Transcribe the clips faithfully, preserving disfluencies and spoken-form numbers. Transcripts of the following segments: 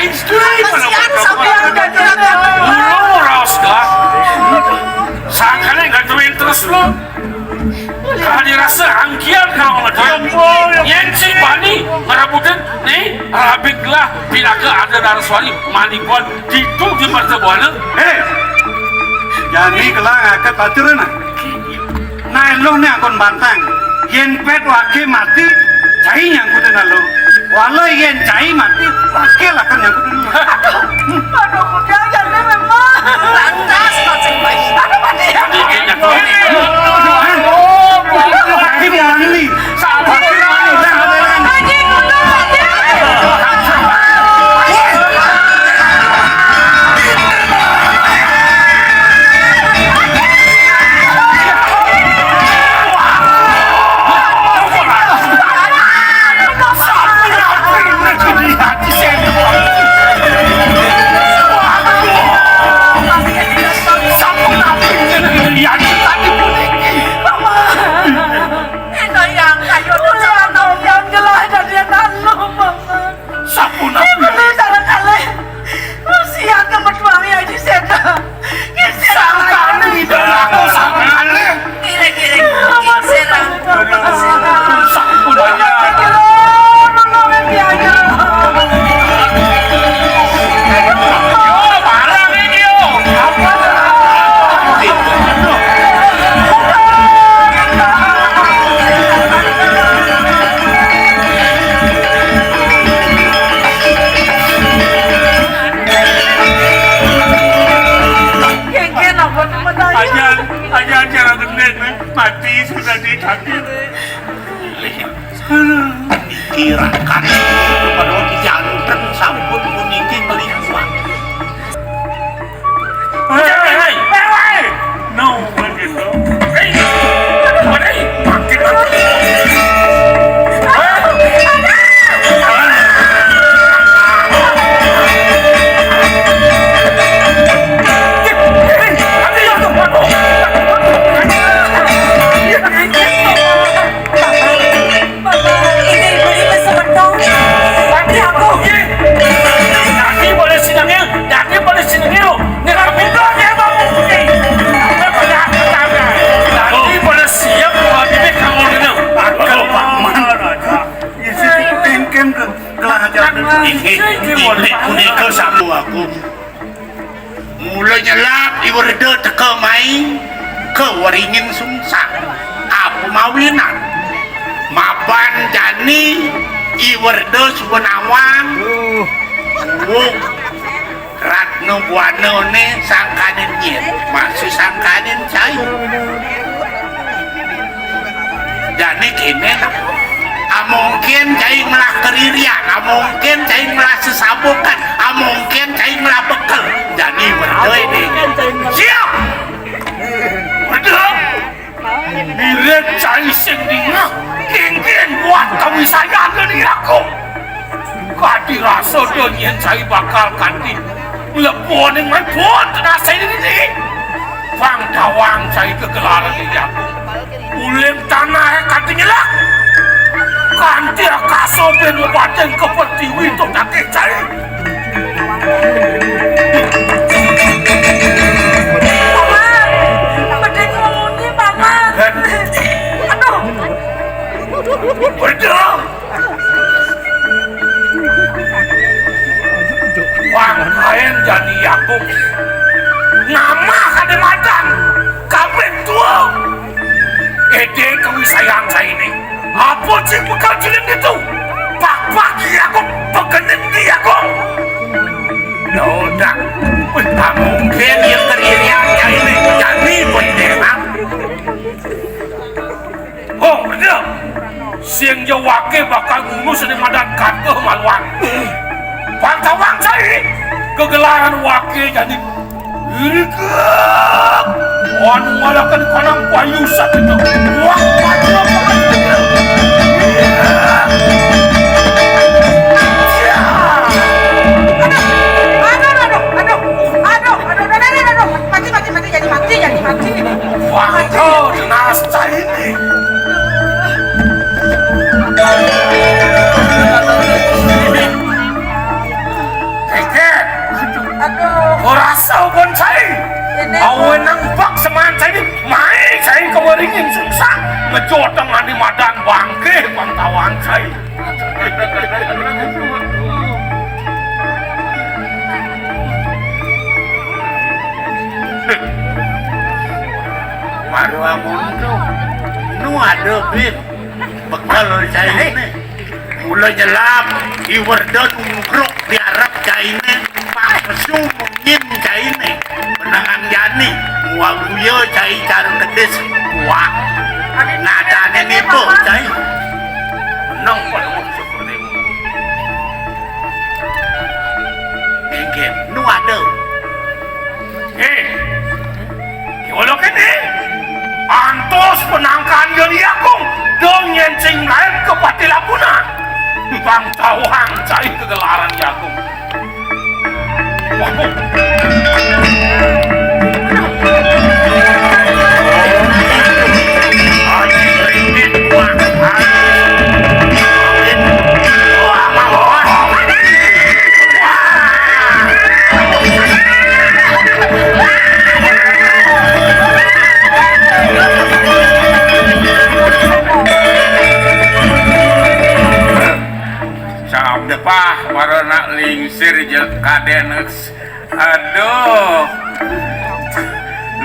Kasihan sampean, Kanjeng Ratu. Lu raos gelah. Sangkana nggak tuh interest lu. Kalau dirasa angkian kalau nggak tuh. Yén si Bani ngarabutin nih, rabit gelah pinaka ada Naraswari, manikuan ditu di pertemuan. Hei, jani gelah ngakat baturan ah. Nah, éluh né anggon bantang. Yén pét waké mati, cai nyangkutin éluh. Walau yén cai mati, waké lakon nyangkutin éluh. Aduh, aduh, kuda jane memang. Lantas, koceng bayi. Aduh, mati. Aduh, aduh, aduh. Hah? Cai mati. Sabar. Anjing, kuda, anjing. Sampun. Sia kemetuang ya di séda. Sangkane ngidolaké sangkane. Ngiring-ngiring. Sampun. Yo, barang iki yo. Apa? Kéngkén apa temen aja? Aja, aja cara gendeng, mati sudah di kaki. Aduh, mikirakan. Padahal dijanten sampun puniki nglingkuh. Hei, hei, hei, hei. No, begitu. Hei, hei, makin, makin. Bapak, ini beli ke semeton. Tapi aku. Dadi boleh sinengil, dadi boleh sinengil. Nek aku to ya mau putih. Nek pada aku tanya. Dadi boleh siap, mau bibit kamu dulu. Aduh, Pak Man. Iya sih, kéngkén ke gelah aja. Iki, iki, punika sapu aku. Mula nyelap I Werda teka mai ka weringin sungsang. Apa mawinan? Mapan jani I Werda suba nawang. Wong Ratna Buanané sangkaning nyén, masih sangkaning cai. Jani kéné, nah. Amongkén cai ngelah keririan, amongkén cai ngelah sesabukan, amongkén cai ngelah bekel. Jani I Werda ini. Siap. Werda. Mirib cai sing dingeh, kéngkén buat kawisayanané aku. Kadi rasa da nyén cai bakal kanti mlebu ning mlebu tenas ini. Pang dawang cai gegelaran iki aku. Uling tanah kati nyelak. Kanti akasa ben lepating ke pertiwi to dakih cai. Paman, pedhe ngomongnya, Paman. Aduh. Wedang. Wah, kaen jani aku. Nama kade madan. Kabeh tua. Ede kawisayang saini. Apa sing bakal jeneng itu? Pak-pak iya kok, pekening iya kok. Lodak. Wih, tak mungkin yang keririan kayak ini. Jadi, wih, enak. Oh, bener. Sing jawake bakal ngurus di madan kata maluan. Pantawang saya. Kegelaran wake jadi Irikep! Anu ngalakan kanang payu saketek. Wah, mati apa kan? Aduh, aduh, aduh, aduh, aduh, aduh, aduh, aduh, aduh, aduh, mati, mati, mati, jadi mati, jadi mati. Wah, kau jelas cai ini. Pancai. Baru amun tuh. Nu ada, Bib. Bekel cai ini. Mula nyelap, iwerdon umgruk diarep cai ini. Pak pesu mungin cai ini. Benangan jani. Muaguya cai cara kedis. Wah. Nadane nipu cai. Menang pada seperti itu. Inggih, nu ada. Eh, kiwala kene. Antos penangkan Hyang Agung, dong nyencing lain ke Pati Labunan. Bang tawang cai kegelaran Hyang Agung. Sabdepah marana lingsir jeung kadenex. Aduh.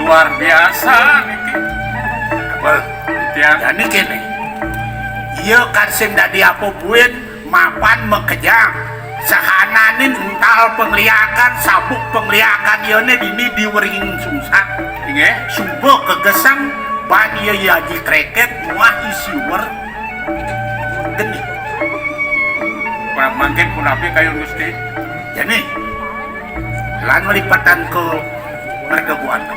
Luar biasa niki. Wal, tiang. Jani kene. Iya kan sing dadi apa buin mapan makejang. Sahananing ental pengliakan, sabuk pengliakan iyane dini diwering sungsat. Inggih. Suba kegesang ban iya yaji kreket muah isiwer geni. Mangkin punapi kayun Gusti? Jani. Lan malipetan ke merga buana.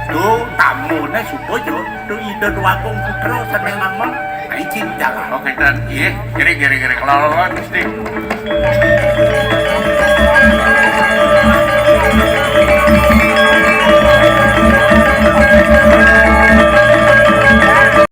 Tu tamune suba jo, tu Ida Dwagung Putra sane ngambang, aicin jalan. Oke, dan iya, kiri, kiri, kiri, kelalawan, Gusti.